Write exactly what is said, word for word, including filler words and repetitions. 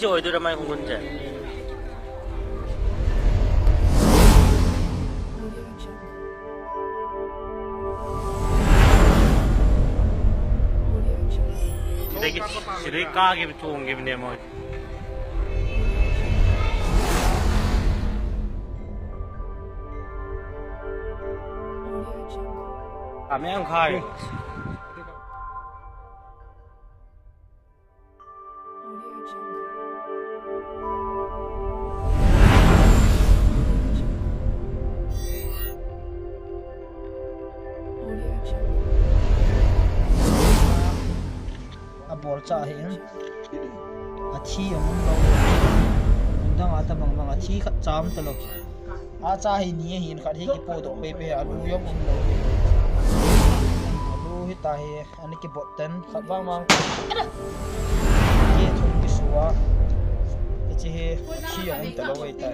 ꯁꯤ ꯑꯣꯏꯗꯣꯏꯔꯥ ꯃꯥꯏ ꯈꯣꯡꯒꯨꯟꯁꯦ? ꯁꯤꯗꯒꯤ, ꯁꯤꯗꯒꯤ ꯀꯥꯈꯤꯕ, ꯆꯣꯡꯈꯤꯕꯅꯦ ꯃꯣꯏ꯫ ꯀꯥ ꯃꯌꯥꯝ ꯈꯥꯏ꯫ A bol cha hi in. A thi ang um lo. Dang a ta bang bang a thi khat cha um ta lo. A cha hi ni hi in khat hi ki po do pe pe a lu yong um lo. A lu hi ta hi. Ani ki bot ten khat vang vang. Ye thum ki sua. Ki chi hi khi yong ta lo wei tai.